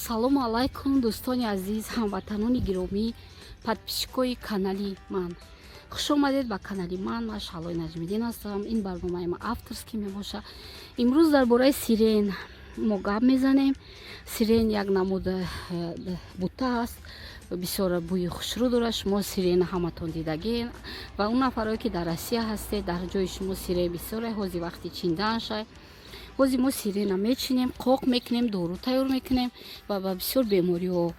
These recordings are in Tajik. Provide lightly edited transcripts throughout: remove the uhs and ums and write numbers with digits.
Ассалому алайкум, дӯстони азиз, ҳамватанони гиромӣ, подписчикои канали ман. Хуш омадед ба канали ман. Ман Шаҳлои Наҷмиддин ҳастам. Ин барномаи ман авторский мебошад. Имрӯз дар бораи сирень мо гап мезанем. Сирень як намуд бута аст, бисёр бӯи хушрӯ дорад. Шумо сирена ҳаматон дидагин ва он нафарое ки дар Россия ҳастед, дар ҷои шумо сирень бисёре. Ҳозир вақти чиндааншай. Ҳозир мо сирена мечинем, қоқ мекунем, дору тайёр мекунем ва ба бисёр бемориҳо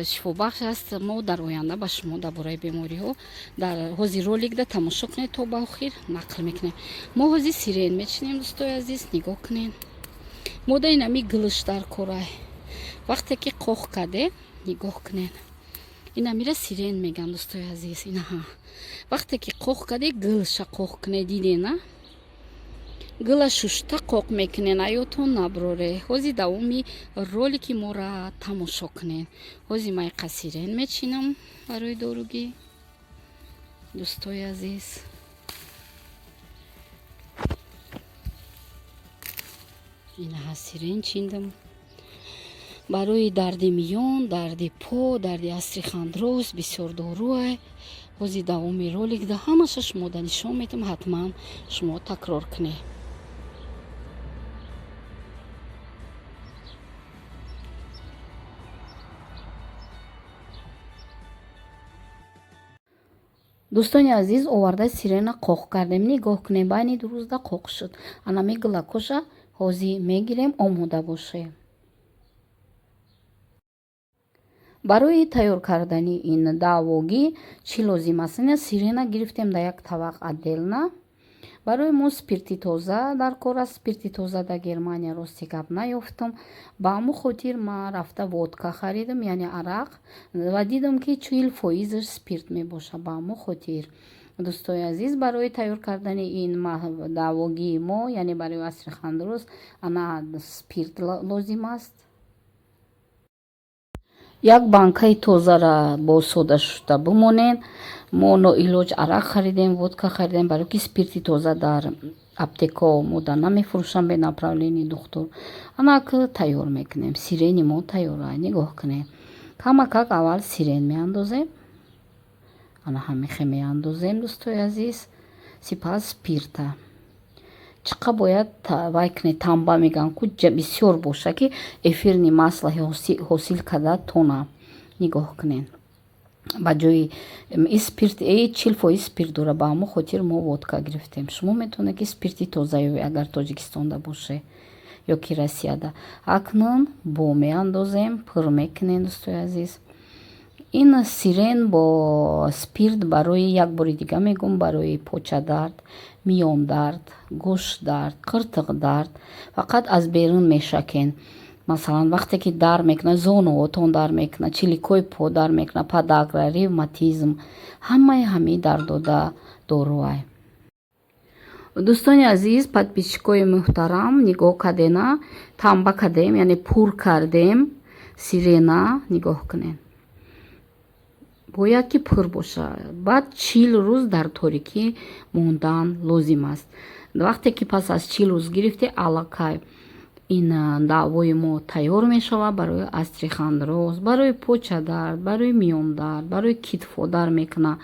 шифобахш аст. Мо дар оянда ба шумо дар бораи бемориҳо дар ҳозир роликда тамошо кунед, то ба охир нақл мекунем. Мо ҳозир сирень мечинем, дӯстои азиз, нигоҳ кунед. Мода инами гулш дар корай. Вақте ки қоқ кардем, нигоҳ кунед, инамира сирень меган, дӯстои азиз. Инаҳа, вақте ки қоқ карде, гулша қоқ кунед. Дидена, гула шушта қоқ мекунен, аётон наброре. Ҳозир давоми ролики мора тамошо кунед. Ҳозир ман иқа сирень мечинам барои доругӣ, дӯстои азиз. Инаҳа, сирень чиндам барои дарди миён, дарди по, дарди остеохондроз, бисёр доруай. Ҳозир давоми роликда ҳамаша шумода нишон медиҳам, ҳатман шумо такрор кунед. Дӯстони азиз, оварда сирена қоқ кардем. Нигоҳ кунем, байни 2 рӯзда қоқ шуд. Анами гулакоша ҳозир мегирем, омода бошем. Барои тайёр кардани ин давогӣ чӣ лозим аст? Ина, сирена гирифтем дар як табақ отдельно. Барои мо спирти тоза дар кор аст. Спирти тоза дар Германия, рости гап, наёфтам. Ба ҳамун хотир ман рафта водка харидам, яъне арақ, ва дидам, ки 40 фоизаш спирт мебошад. Ба ҳамун хотир, дӯстои азиз, барои тайёр кардани ин давогии мо, яъне барои остеохондроз, ана спирт лозим аст. Як банкаи тозара бо сода шуста бимонед. Мо ноилоҷ арақ харидем, водка харидем, барои ки спирти тоза дар аптекао мода намефурӯшанд бе направление духтур. Анак тайёр мекунем. Сирени мо тайёра, нигоҳ кунем. Камакак аввал сирень меандозем, ана ҳамихе меандозем, дӯстои азиз. Сипас спирта чӣ қа бояд вай кунед, тамба мегӯянд ку, бисёр боша, ки эфирный масло ҳосил карда тона. Нигоҳ кунед, ба ҷои спирт 40% спирт дора. Ба ҳамон хотир мо водка гирифтем. Шумо метавонед, ки спирти тоза ёбед, агар Тоҷикистонда боше ё ки Россияда. Акнун бо меандозем, пур мекунем, дӯстои азиз. Ин сирень бо спирт барои, як бори дига мегӯм, барои почадард, миёндард, гӯшдард, қиртиқдард. Фақат аз берун мешакен. Масалан, вақте ки дар мекунад, зонуотон дар мекунад, чиликҳои по дар мекунад, подагра, ревматизм, ҳамаи ҳамин дардода доруай. Дӯстони азиз, подписчикои муҳтарам, нигоҳ кардена, тамба кардем, яъне пур кардем сирена. Нигоҳ кунед, бояд ки пур бошад. Баъд 40 рӯз дар торикӣ мондан лозим аст. Вақте ки пас аз 40 рӯз гирифте, аллакай ин давои мо тайёр мешавад барои остеохондроз, барои почадард, барои миёндард, барои китфо дар мекунад,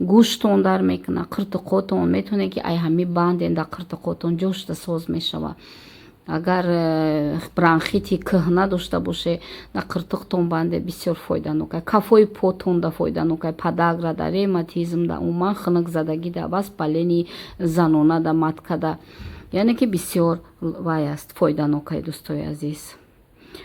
гӯштон дар мекунад, қиртиқотон. Метавонед, ки ай ҳами банден дар қиртиқотон, ҷошта соз мешавад. Агар бронхити кӯҳна дошта боше, дар қиртиқтон банде, бисёр фоиданок. Кафои потонда фоиданок, подагра да, ревматизм да, умуман хунукзадагӣ да, воспаление занона да, маткада, яъне ки бисёр вай аст, фоиданокай, дӯстои азиз.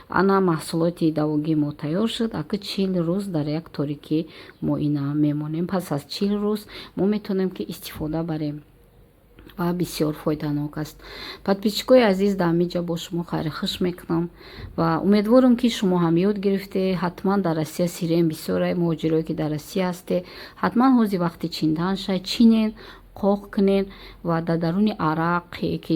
Ана, маҳсулоти давогии мо тайёр шуд. Ака 40 рӯз дар як торикӣ мо ина мемонем. Пас аз 40 рӯз мо метавонем, ки истифода барем ва бисёр фоиданок аст. Подписчикои азиз, дар ҳамин бо шумо хайри хуш мекунам ва умедворам, ки шумо ҳам ёд гирифте. Ҳатман дар Россия сирень бисёре. Муҳоҷирое ки дар Россия ҳасте, ҳатман ҳозир вақти чиндан шай, чинен, қоқ кунед ва дар даруни арақ, ки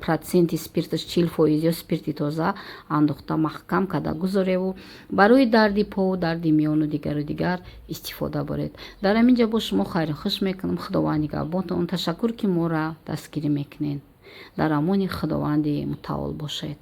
проценти спирташ 40%, ё спирти тоза андохта, маҳкам карда гузореву барои дарди по, дарди миёну дигару дигар истифода баред. Дар ҳамин ҷо бо шумо хайру хуш мекунам. Худованд нигаҳбонтон. Ташаккур, ки моро дастгирӣ мекунед. Дар амони Худованди мутаол бошед.